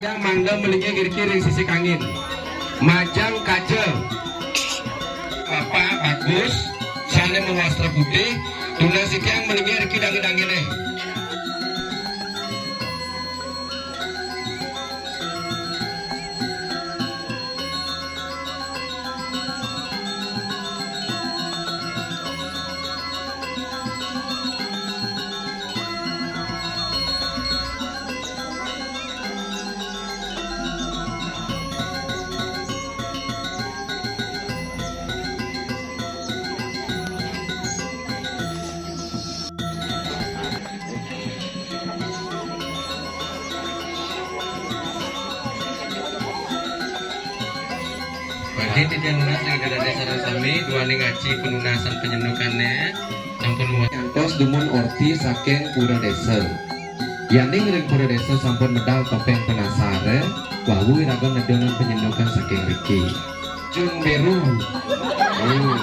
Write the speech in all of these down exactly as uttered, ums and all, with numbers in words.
Yang mangga melinggih iriki ring sisi kangin. Majang kaca. Bapak bagus, sané mawastra putih, tunas titiang melinggih iriki dangin-danginé. Mangkin titiang nunas ring Ida Dané sareng sami, duaning aci panunasan panyendukané sampun wénten. Ngantos dumun orti saking pura désa. Yaning ring pura désa sampun medal topéng penasar, wau iraga nedunin panyendukan saking riki. Jung Beru. Hmm.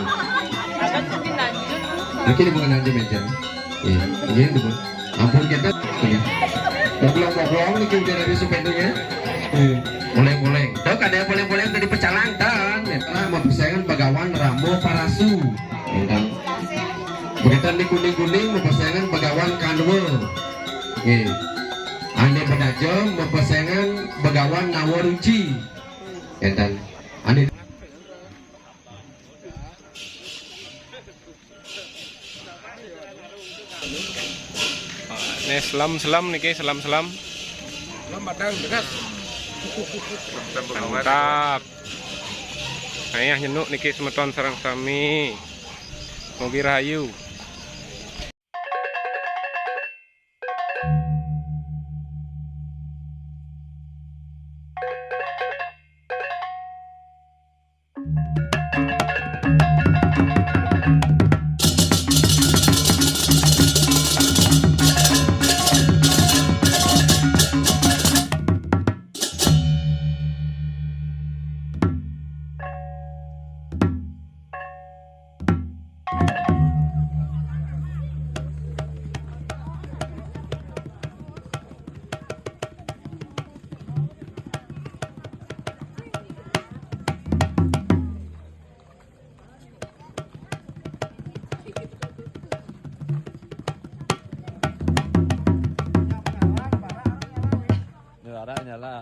Niki di bunga nanti meja. Iya, iya, di bunga. Ampun kita. Iya. Boblong-boblong niki udah dari supendanya. Iya. Boleh-boleh. Tuh, kada boleh-boleh udah dipecalang, tan. Nah, mapesengan Bagawan Rambo Parasu. Entang. Begitu di kuning-kuning, mapesengan Bagawan Kanwa. Nggih. Ané Penajam, mapesengan Bagawan Nawa Ruci. Entang. Ané Nih, selam-selam niki, selam-selam. Selam matang, beres. Mantap. Ayah nyenuk niki semeton sareng sami. Mugi rahayu. Suaranya lah.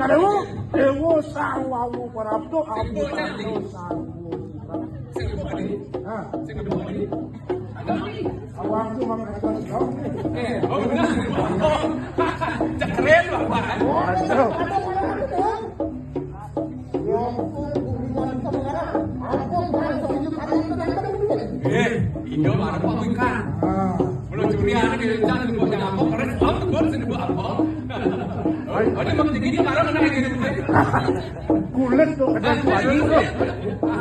Dewa, Dewa Sang Wawu Prapta, Abu Tano Sang Wawu Prapta. Sing Dewa iki. Hah? Sing Dewa iki. Awakku mangkat dong. Eh, oh, bener. Cekren, Bapak. Waduh. Eh, iya, marah Pak Wika. Ah. Belum curian di rencana di bawah apa, keren banget, gue sini buat apa? Oh, ini makin tinggi, marah mana gitu. Kulit tuh, ada kulit tuh.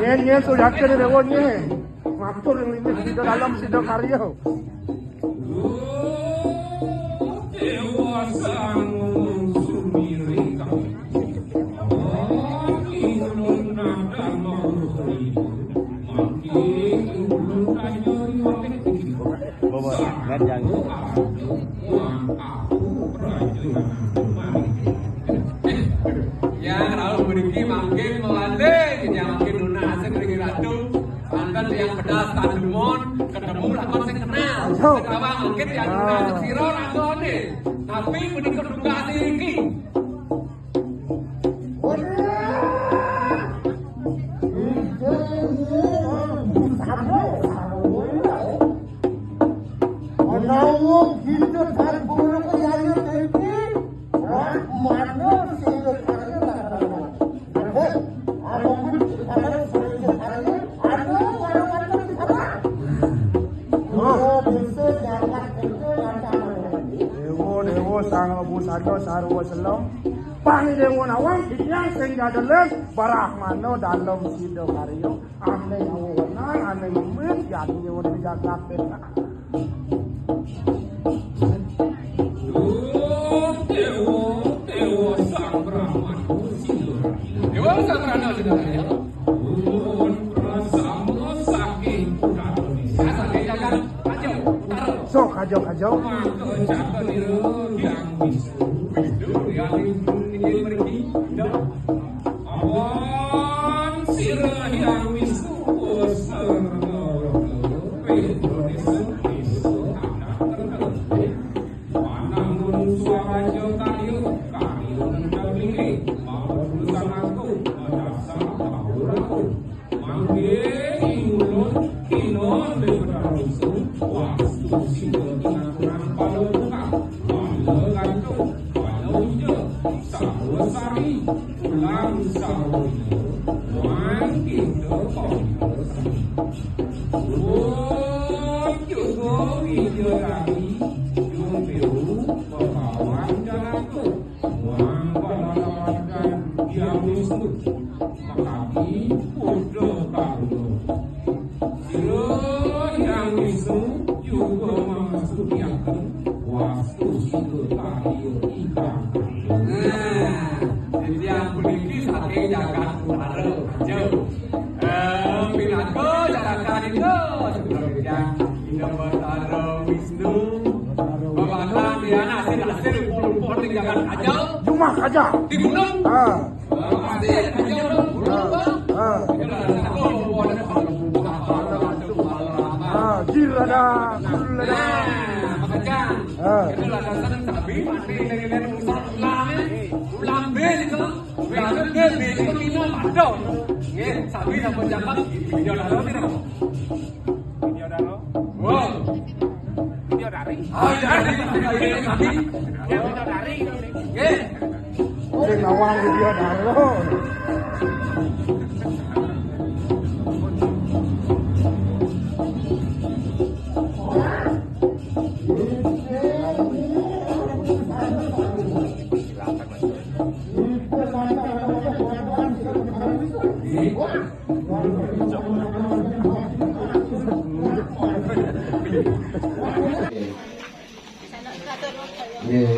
Nyen, nyen, tuh yakin ada wonnya. Ngatur yang ini, sida dalam, sida karya. Dewa Sang Sumirika. Bawa, nggak jangan. Ya, kalau beriki mangkin melatih, ya mangkin lunas, sing ringi ratu. Mantan yang pedas, tandemon, ketemu lawan sing kenal. Sing awak mangkin yang lunas, sing sira rasane. Tapi menika duka siriki. Menawa kita dan burung yang iki, mana sing karena. Hei, aku pun sekarang sering karena. Aduh, orang-orang di sana. Oh, bisa jangan itu yang sama. Dewa, Dewa, Sang Abu Sada, Sarwa Selem. Pang Dewa Nawang, titiang sing dadeleng, Brahmana Dalem Sida Karya, ane ngawewenang, ane ngemit, yadnya di jagat. Dewa, Dewa, Sang Brahmana, Sida Karya. Dewa Sang Brahmana, Sida Karya. Ulun prasama saking Utara Indonesia, saking jagat Kajo, Utara. Sok, Kajo, Kajo. Maka jaga dira Hyang Wisnu. Wisnu, ya, Wisnu ini pergi. Awan sira Hyang Wisnu, Wisnu, Wisnu, Wisnu, Wisnu, Wisnu, Wisnu, Manangun suaraja karya, karya nentang lingkih, maupun urusan aku, madasa, bahwa aku. Mangke ingulun, kina, lebetan rusun, wastu sida inaturan pala buka, pala gantung, pala uja, sarwa sari, tulang sarwa ija, wan kita pawitra sari. Wujud juga wija dari, jumpiru, pekawan janaka. Wang panalawargan Hyang Wisnu, makadi Buddha Karuna. Sira Hyang Wisnu juga mangastuniaken wastu sida karya ingkang agung. Nah, titiang puniki saking jagat utara, Kajo. Eh, pinaka jarakan itu, sebenarnya Ida Batara Wisnu, Bapak Diana hasil-hasil rupa-rupa di jagat Kajo. Jumah Kajo. Di gunung. Ah. Pasti Kajo, gunung, Bang. Ah. Itu ada satu, ada satu, ada satu, ada satu. Ah, Jirada, Jirada. Nah, makanya. Ah. Itu landasan sabi mati dari, dari urusan ulang, eh. Ulang ben itu. Berarti dia beda lima pada. Nggih, sami sampun jangkep. Video dalo piro? Video dalo. Wow. Video dari. Ah, ya, ya, ya, ya, sami. Ya, video dari. Nggih. Sing nawang video dalo. Nggih.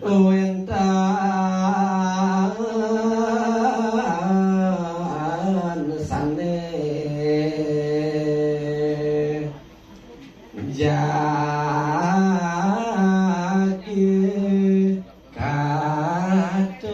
Wénten sané jagi katon.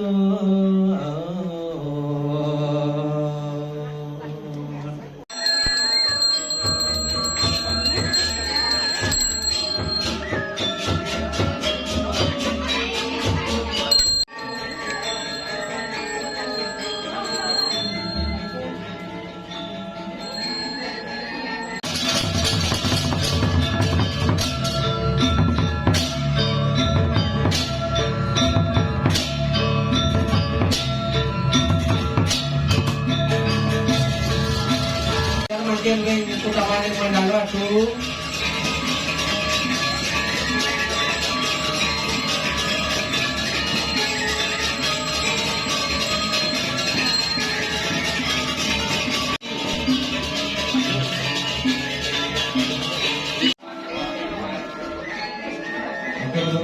Sing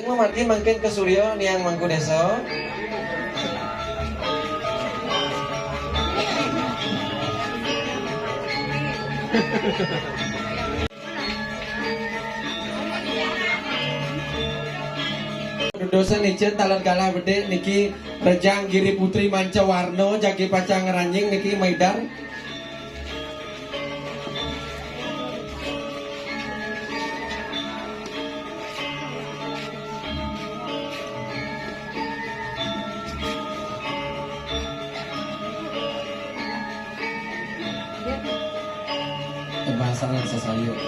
mamargi mangkin ka Surya niang Mangku Désa. Dudosan icén taler galah bedik niki Rejang Giri Putri Manca Warna jagi pacang ngranjing niki maidar. Tebasangan sesayuk.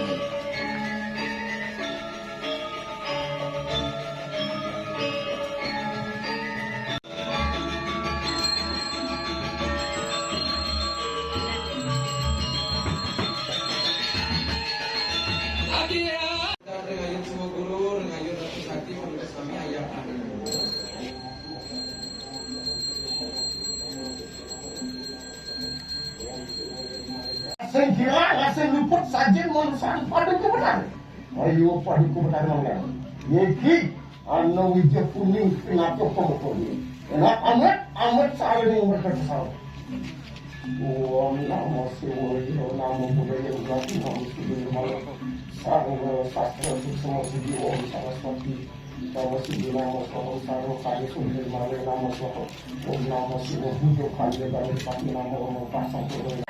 Sing kira, sing luput saja manusia padu kebenaran. Ayo padu kebenaran. Yeki. Ana wija kuning pinaka pemukul. Enak amat, amat saya ning mereka kesal. Om Namo Siwaya, Namo Buddhaya, Namo Sudimala, Sarwa Sastra Suksma Sidi, Om Saraswati, Namo Sidi, Namo Soho, Sarwa Kaya Sudimala, Namo Soho, Om Namo Siwa Buddha Kaya Dami Pati, Namo Om Pasang Purna.